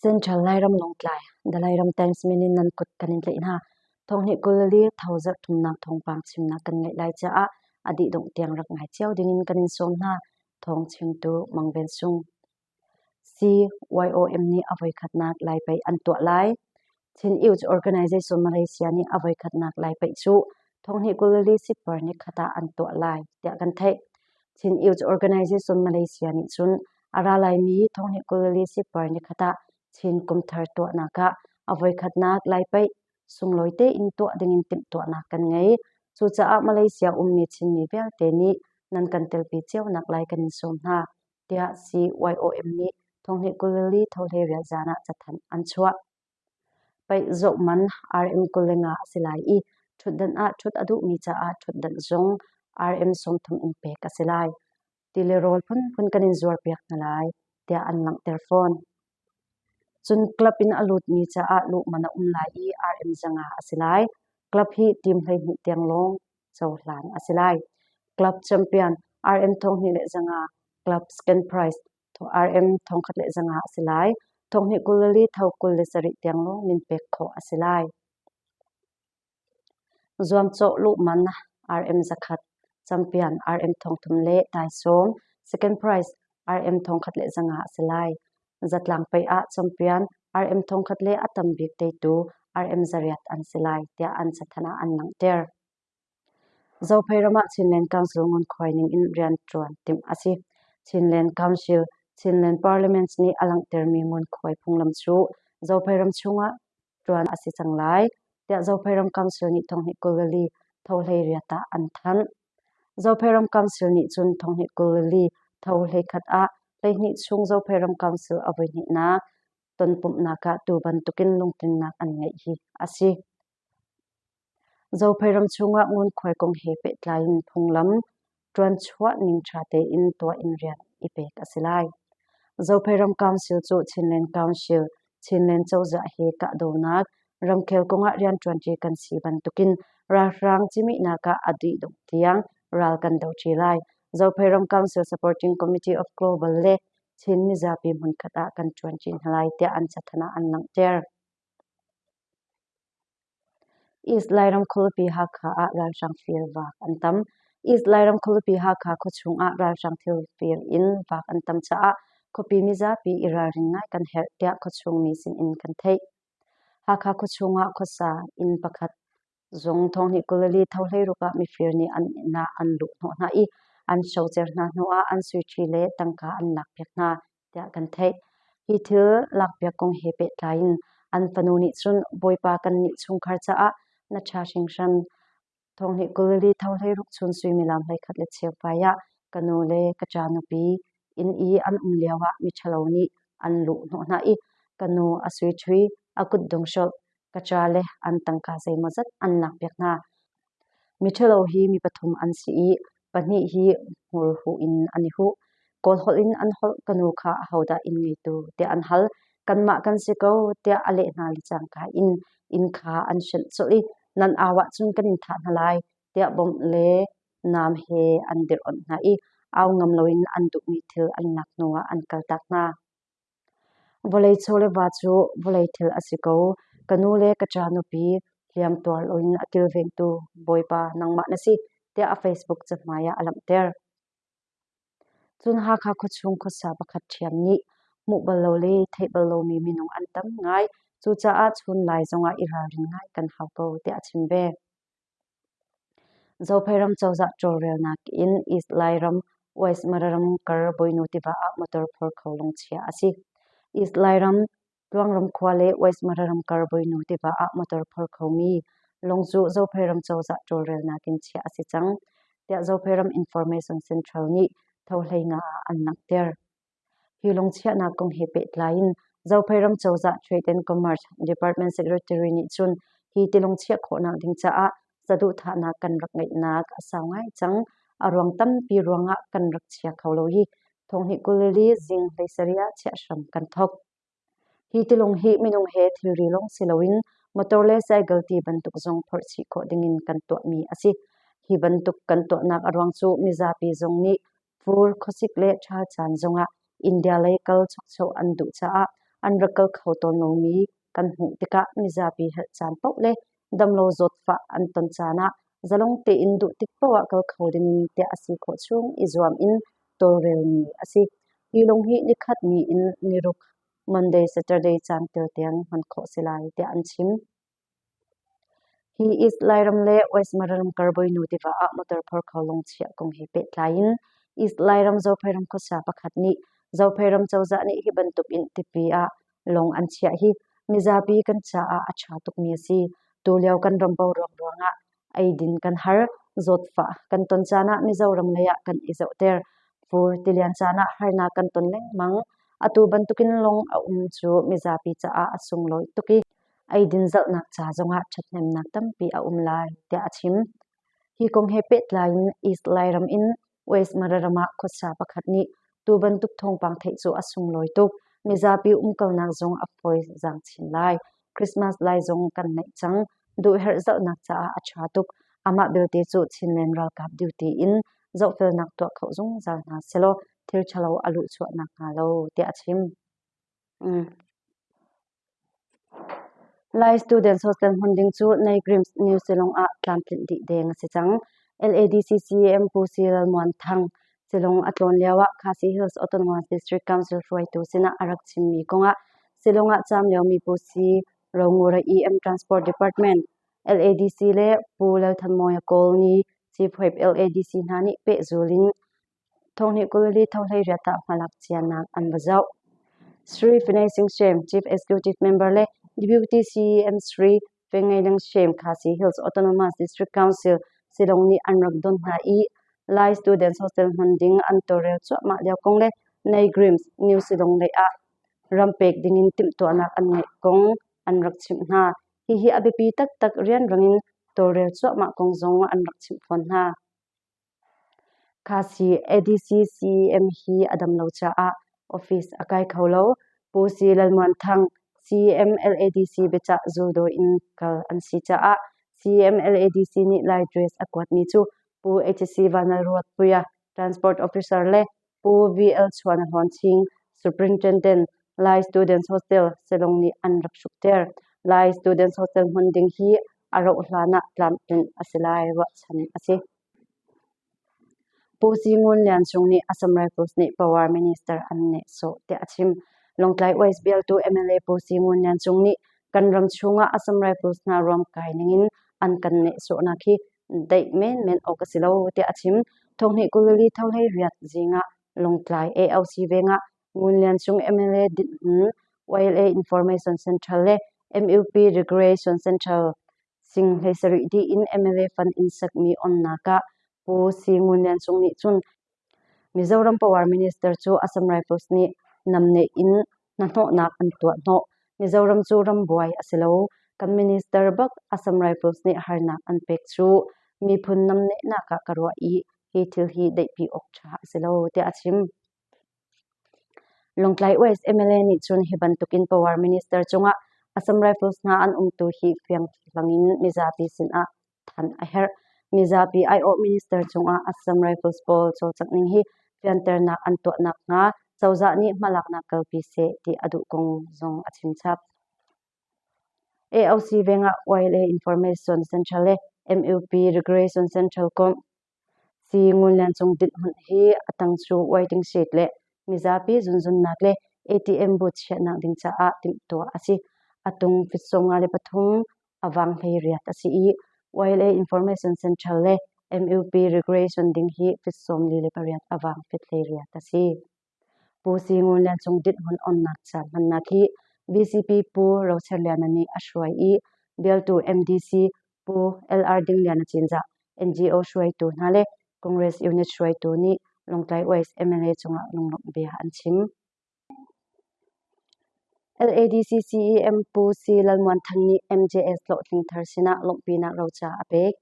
Central Lairam Lawngtlai, The Lairam Times min in nan kut kan in tlaih hna. Thonghnih 24 tho zarh thumnak thawngpang chimnak kan ngeih lai caah a dih dongh tiang rak ngai cio ding in kan in sawm hna. Thawng chimtu Mang Ven Sung. CYOM nih a voikhatnak Lai paih an tuah lai. Chin Youth Organization Malaysia nih a voikhatnak Lai paih cu thonghnih 24 Sipar nikhat ah an tuah lai tiah kan theih. Chin Youth Organization Malaysia nih cun a ra laimi thonghnih 24 Sipar nikhat ah Chin Kumthar tuahnak ah a voikhatnak Lai paih sunglawi tein tuah dingin timhtuahnak kan ngei. Cucaah Malaysia ummi Chinmi vialte nih nan kan telpi cionak lai kan in sawm hna tiah CYOM nih thonghnih 24 thohlei zan ah cathanh an chuah. Paih zoh man RM 25 a si lai i ṭhutdan ah ṭhut a duhmi caah ṭhutdanh zong RM 30 in pek a si lai. Ti le rawl phunphun kan in zuarpiak hna lai tiah an langhter fawn. Cun club in a lutmi caah luh man a um lai i RM 500 a si lai. Club hi team 12 tiang lawng cohlan a si lai. Club champion RM 2500, club second prize RM 1500 a si lai. Thonghnih 24 tho 27 tiang lawng min pek khawh a si lai. Zuamcawh luh man RM 100, champion RM 3000 le taisawm, second prize RM 1500 a si lai. Zatlang paih ah champion RM 1000 le a tam bik teitu RM 800 an si lai tiah an cathanh ah an langhter. Zophei ram ah Chinland Council ngunkhuai ning in rianṭuan timh a si. Chinland Council, Chinland Parliament nih a langhtermi ngunkhuai phunglam cu Zophei ram chungah ṭuan a si cang lai, tiah Zophei ram Council nih thonghnih 24 tho 18 ah an thanh. Zophei ram Council nih cun thonghnih 24 tho 21 ah 12 chung Zophei ram Council a voihnihnak tonpumhnak ah tu bantukin lungtlinnak an ngeih hi a si. Zophei ram chungah ngunkhuai kong he pehtlai in phunglam ṭuanchuah ning ṭha tein tuah in rian i pek a si lai. Zophei ram Council cu Chinland Council, Chinland cozah he kahdohnak, ramkhel kongah rianṭuanṭi kan si bantukin ralhrang cihmihnak ah a dih dongh tiang ral kan doṭi lai. Zophei ram Council Supporting Committee of Global le Chin mizapi hmunkhat ah kan ṭuanṭi hna lai tiah an cathanh ah an langhter. East Lairam khualipi Hakha ah ralhrang fir vaak an tam. East Lairam khualipi Hakha khuachung ah ralhrang thil fir in vaak an tam caah khuapi mizapi i ralring ngai kan herh tiah khuachung mi sinin kan theih. Hakha khuachung ah khuasa inn pakhat zong thonghnih 24 tho 16 ah mifir nih an inn ah an luh hnawh hna i an hrocer hna hnuah an suiṭhi le tangka an lakpiak hna tiah kan theih. Hi thil lakpiak kong he pehtlai in an fanu nih cun Bawipa kannih chungkhar caah na ṭha hringhran. Thonghnih 24 tho 16 chun suimilam 11 le cheu fai ah ka nu le ka ṭa nupi inn i an um lioah miṭhalo nih an luh hnawh hna i ka nu a suiṭhui, a kutdong hrolh, ka ṭa le an tangka zeimawzat an lakpiak hna. Miṭhalo hi mi pathum an si i pahnih hi hmurhuh in an i huh. Kawl holh in an holh ka nu kha ahodah inn ngeitu tiah an hal. Kanmah kan si ko tiah a leh hna le cangka in inn kha an hrenh colh i nan au ahcun kan in thah hna lai tiah bawmh le nam he an dirh-onh hna i au ngam loin an duhmi thil an lak hnuah an kaltak hna. Vawlei chaw le va cu vawlei thil a si ko. Ka nu le ka ṭa nupi hliam tuar loin a kilvengtu Bawipa nangmah na si, tiah a Facebook cahmai ah a langhter. Cun Hakha khuachung khuasa pakhat ṭhiam nih hmuh bal lo le theih bal lomi minung an tam ngai. Cucaah chunlai zongah i ralrin ngai kan hau ko, tiah a chim ve. Zophei ram cozah tawlrelnak in East Lairam, West Mararam kar Bawinu tiva ah motor phor kho lungchia a si. East Lairam, Tluangram khua le West Mararam kar Bawinu tiva ah motor phor khomi lung cu Zophei ram cozah tawlrelnak in chiah a si cang, tiah Zophei ram Information Central nih tho 15 ah an langhter. Hi lungchiahnak kong he pehtlai in Zophei ram cozah Trade and Commerce Department Secretary nih cun hi tilung chiah khawhnak ding caah saduhthahnak kan rak ngeihnak a sau ngai cang. A ruang tampi ruangah kan rak chia kho lo i thonghnih 24 zing 17 ah chiah hram kan thawk. Hi tilung hi minung he thilri lawng si loin motor le cycle ti bantuk zong phorh chih khawh dingin kan tuahmi a si. Hi bantuk kan tuahnak a ruang cu mizapi zong nih fur, khuasik le ṭhal caan zongah India lei kal chokcho an duh caah an rak kal kho tawn lomi kan hmuh tikah mizapi herh caan paoh le damlo zawtfah an ton caan ah zalong tein duh tik paoh ah kal kho dingin tiah a si khawh chung i zuam in tawlrelmi a si. Hi lung hi nikhat ni in niruk Monday, Saturday caan tel tiang hman khawh si lai tiah an chim. Hi East Lairam le West Mararam kar Boinu tiva ah motor phor kho lung chiah kong he pehtlai in East Lairam Zopheiram khuasa pakhat nih Zopheiram cozah nih hi bantuk in tipi ah lung an chiah hi mizapi kan caah a ṭha tukmi a si. Tulio kan ram boruak ruangah eidin kan har, zawtfah kan ton caan ah Mizoram lei ah kan i zohter. Fur tilian caan ah harnak kan ton lengmang. Atu bantukin lung a um cu mizapi caah a sunglawi tuk i eidin zohnak ca zongah ṭhathnemnak tampi a um lai, tiah a chim. Hi kong he pehtlai in East Lairam in West Mararam ah khuasa pakhat nih tu bantuk thawngpang theih cu a sunglawi tuk. Mizapi umkalnak zong a fawi zaang chin lai. Christmas lai zong kan naih cang. Duhherh zohnak caah a ṭha tuk. Amah belte cu Chinland ralkap duty in zohfelnak tuah kho zungzal hna sehlaw thil ṭhalo a luhchuah nakhnga lo, tiah a chim. Lai Students Hostel hmun ding cu Nai-Grims New Shillong ah tlamtlinh dih deng a si cang. LADC CAM Pu Si Lal Muan Thang Shillong a tlawn lio ah Khasi Hills Autonomous District Council hruaitu sinah a rak chimmi kongah Shillong ah caam liomi Pu Si Rongura EM Transport Department, LADC le Pu Lal Than Mawia Kawl nih Chief Whip LADC hna nih pehzul in Thonghnih 20 thohleiriat ah hmalak cianak an va zoh. Sri Finay Singh Shem, Chief Executive Member le Deputy CEM Sri Fengaidang Shem Khasi Hills Autonomous District Council Shillong nih an rak don hna i Lai Students Hostel hman ding an tawlrel cuahmah lio kong le Naigrims New Shillong lei ah ram pek dingin timhtuahnak an ngeih kong an rak chimh hna. Hihi a biapi taktak rianrang in tawlrel cuahmah kong zong an rak chimh fawn hna. Khasi ADC CEM hi a dam lo caah office a kai kho lo. Pu Si Lal Muan Thang, CEM LADC biacah zuldawi in kal an si caah CEM LADC nih Lai dress a kuatmi cu Pu HC Vanlalruatpuia, Transport Officer le Pu VL Chuan Hlawnching, Superintendent, Lai Students Hostel, Shillong nih an rak hrukter. Lai Students Hostel hmun ding hi a rauh hlan ah tlamtlinh a si lai ruahchan a si. Pu Si Ngun Lian Cung nih Assam Rifles nih Power Minister an nehsawh tiah a chim. Lawngtlai West bialtu MLA Pu Si Ngun Lian Cung nih kan ram chungah Assam Rifles hna ruamkai ningin an kan nehsawhnak hi daih menmen awk a si lo tiah a chim. Thonghnih 24 thohlei riat zingah Lawngtlai AOC vengah Ngun Lian Cung MLA dinhhmun YLA Information Central le MUP Recreation Central sing 17 dih in MLA fund in sakmi onnak ah Pu Si Ngun Lian Cung nih cun Mizoram Power Minister cu Assam Rifles nih namneh in hnahnawhnak an tuah hnawh. Mizoram cu rambuai a si lo. Kan minister bak Assam Rifles nih harnak an pek cu miphun namnehnak ah ka ruah i hi thil hi daihpi awk ṭha a si lo tiah a chim. Lawngtlai West MLA nih cun hi bantukin Power Minister cungah Assam Rifles hna an umtu hi fianghlang in mizapi sinah thanh a herh. Mizapi aiawh minister cungah Assam Rifles pawl cawlcangh ning hi fianternak an tuah nakhnga cozah nih hmalaknak kalpi seh ti a duh kong zong a chimchap. AOC vengah YLA Information Central le MUP Recreation Central komh Si Ngun Lian Cung dinhhmun hi a tang cu waiting shed le mizapi zunzunnak le ATM booth chiahnak ding caah timhtuah a si. A tung fit 53 a vang 18 a si i YLA Information Central le MUP Recreation ding hi fit 48 a vang fit 18 a si. Pu Si Ngun Lian Cung dinhhmun onnak ca hmannak hi VCP Pu Rocher Liana nih a hruai i bialtu MDC Pu LR Ding Liana Cinzah, NGO hruaitu hna le Congress unit hruaitu nih Lawngtlai West MLA cungah lunglawmh bia an chim. LADC CEM Pu Si Lal Muan Thang nih MJS hlawhtling thar sinah lawmhpinak roca a pek.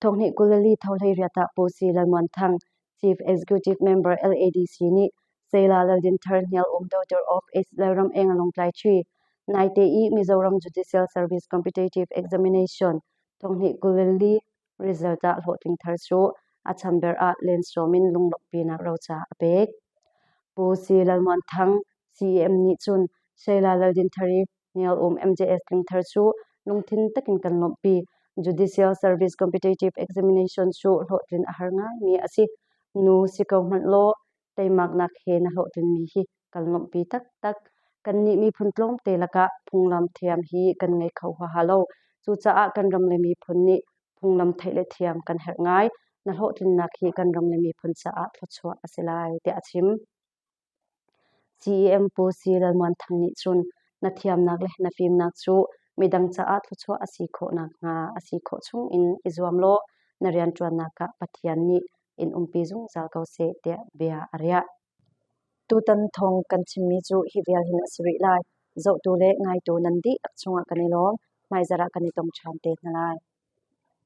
Thonghnih 24 thohlei riat ah Pu Si Lal Muan Thang, Chief Executive Member LADC nih Sayla Laldin Thar Hnial Um Daughter of H. Lalram Eng Lawngtlai Tree, naite i Mizoram Judicial Service Competitive Examination thonghnih 24 result ah hlawhtling thar cu a chamber ah lensawm in lunglawmhpinak roca a pek. Pu Si Lal Muan Thang, CEM nih cun. Sheila Laldinthari, Hnial-um MJS Tlingthar cu lungthin takin kan lawmhpi. Judicial Service Competitive Examination cu hlawhtlin a har ngaimi a si. Nu si ko hmanh law teimaknak he na hlawhtlinmi hi kan lawmhpi taktak. Kannih miphun tlawmte lakah phunglam thiam hi kan ngei kho huaha lo. Cucaah kan ram le miphun nih phunglam theih le thiam kan herh ngai. Na hlawhtlinnak hi kan ram le miphun caah thluachuah a si lai, tiah a chim. CEM Pu Si Lal Muan Thang nih cun na thiamnak le na fimnak cu midang caah thluachuah a si khawh nakhnga a si khawh chung in i zuam law na rianṭuannak ah Pathian nih in umpi zungzal ko seh tiah bia a riah. Tutan thawng kan chimmi cu hi vial hin a si rih lai. Zohtu le ngaitu nan dihlak cungah kan i lawm. Hmaizarh ah kan i tong ṭhan te hna lai.